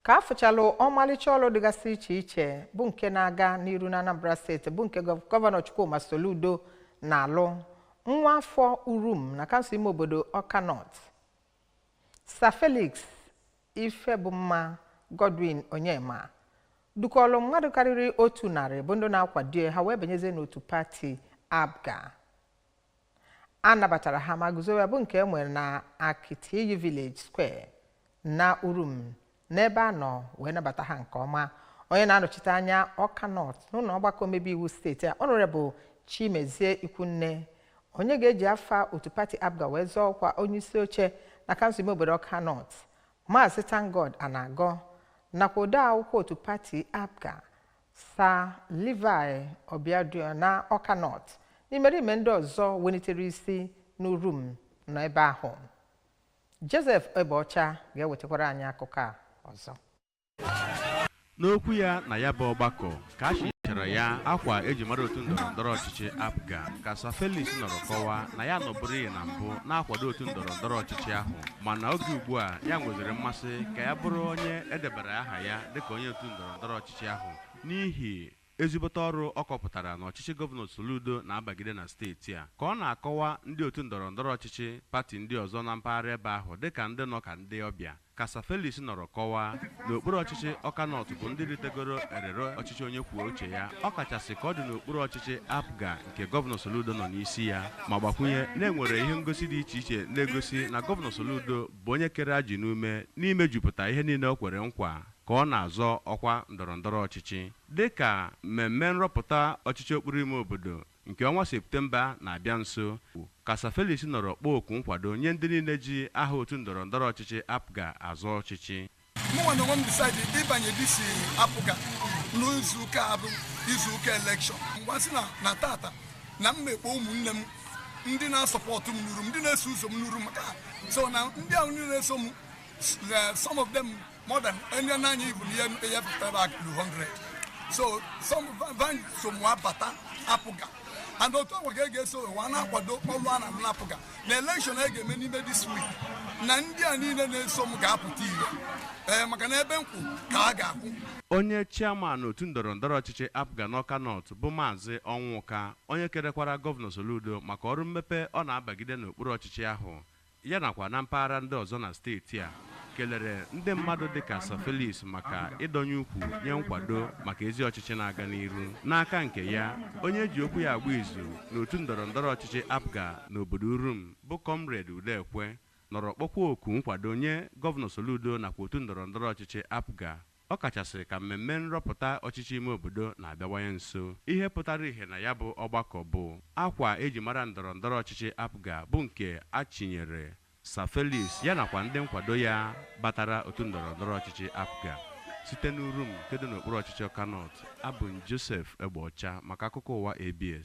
Ka afụchalụ ọmalịcha ọlụ dịgasị iche iche bụ nke na-aga n'iru na Anambra Steeti, bụ nke Gọvanọ Chukwuma Soludo na-alụ, nwa afọ Urum na kansụl ime obodo Awka North, Sir Felix Ifebumma Godwin Onyema, dukọlụ mmadụ karịrị 100 bụ ndị na-akwado ha wee banyezie n'otu pati APGA. A nabatara ha ma guzowe bụ nke e nwere na Akitiyi Village Square na Urum, n'ebe a nọ wee nabata ha nke ọma. Onye na-anọchite anya Awka North n'ụlọ ọgbakọ omebe iwu steeti a, Honorable Chimezie Ikwunne, onye ga-eji afa otu pati APGA wee zọọ ọkwa onye isi oche na kansụl ime obodo Awka North, Maazị Thankgod Anagọ, nakwa ode akwụkwọ otu pati APGA, Sir Levi Obiadio na Awka North, n'imerime ndị ọzọ welitere isi n'Urum nọ ebe ahụ. Joseph Egbeọcha ga-ewetakwara anyị akụkọ a ọzọ. N'okwu ya na ya bụ ọgbakọ, ka a chichara ya akwa eji mara otu ndọrọ ndọrọ ọchịchị APGA, ka Sir Felix nọrọ kọwaa na ya nọbụrịghị na mbụ na-akwado otu ndọrọ ndọrọ ọchịchị ahụ, mana oge ugbu a ya nweziri mmasị ka ya bụrụ onye edebara aha ya dịka onye otu ndọrọ ndọrọ ọchịchị ahụ n'ihi ezigbote ọrụ ọ kọpụtara n'ọchịchị Gọvanọ Soludo na-abagide na steeti a. Ka ọ na-akọwa ndị otu ndọrọ ndọrọ ọchịchị pati ndị ọzọ na mpaghara ebe ahụ dịka ndị nọ ka ndị ọbịa, ka Sir Felix nọrọ kọwaa n'okpuru ọchịchị Awka North bụ ndị ritegoro erere ọchịchị onye kwuo uche ya, ọ kachasị ka ọ dị n'okpuru ọchịchị APGA nke Gọvanọ Soludo nọ n'isi ya, ma gbakwunye na-enwere ihe ngosi dị iche iche na-egosi na Gọvanọ Soludo bụ onye kere ajị n'ume n'imejupụta ihe niile o kwere nkwa ka ọ na-azọ ọkwa ndọrọndọrọ ọchịchị, dịka mmemme nrọpụta ọchịchị okpuru ime obodo nke ọnwa Septemba na-abịa nso. Ka Sir Felix nọrọ kpọọ oku nkwado nye ndị niile ji aha otu ndọrọndọrọ ọchịchị APGA azọ ọchịchị. Mụnwa na onwe m decide ịbanye this APGA n'izuụka a bụ izuụka election. Ngwa, sị na tata na m mekpo ụmụnne m ndị na-asọpọtụ m n'uru, ndị na-eso ụzọ m n'uru, maka so na ndị ahụ ndị na-eso m, some of them more than ndị n'anya ibu na ihe pụtara lu 100, so some van so mụ abata APGA, and otu agwa ka e ga-eso ụwa na-akwado ọlụ a na-alụ n'APGA na election a ga-eme n'ime this week, na ndị a niile na-eso m ga-apụta ire, ee, maka na ebe nkwụ ka a ga-akwụ. Onye chairman otu ndọrọ ndọrọ ọchịchị APGA n'Awka North bụ Maazị Ọnwụka, onye kerekwara Gọvanọ Soludo maka ọrụ mmepe ọ na-abagide n'okpuru ọchịchị ahụ ya nakwa na mpaghara ndị ọzọ na steeti a, kelere ndị mmadụ dịka Sir Felix maka ịdọnye ukwu nye nkwado maka ezi ọchịchị na-aga n'iru. N'aka nke ya, onye ji okwu ya agba izu n'otu ndọrọ ndọrọ ọchịchị APGA n'obodo Urum bụ Comrade Udekwe, nọrọ kpọkwa oku nkwado nye Gọvanọ Soludo nakwa otu ndọrọ ndọrọ ọchịchị APGA, ọ kachasị ka mmemme nrọpụta ọchịchị ime obodo na-abịawanye nso. Ihe pụtara ìhè na ya bụ ọgbakọ bụ akwa eji mara ndọrọ ndọrọ ọchịchị APGA, bụ nke a chinyere Sir Felix ya nakwa ndị nkwado ya batara otu ndọrọ ndọrọ ọchịchị APGA. Site n'Urum nke dị n'okpuru ọchịchị Awka North, abụ m Joseph Egbeọcha maka akụkọ ụwa ABS.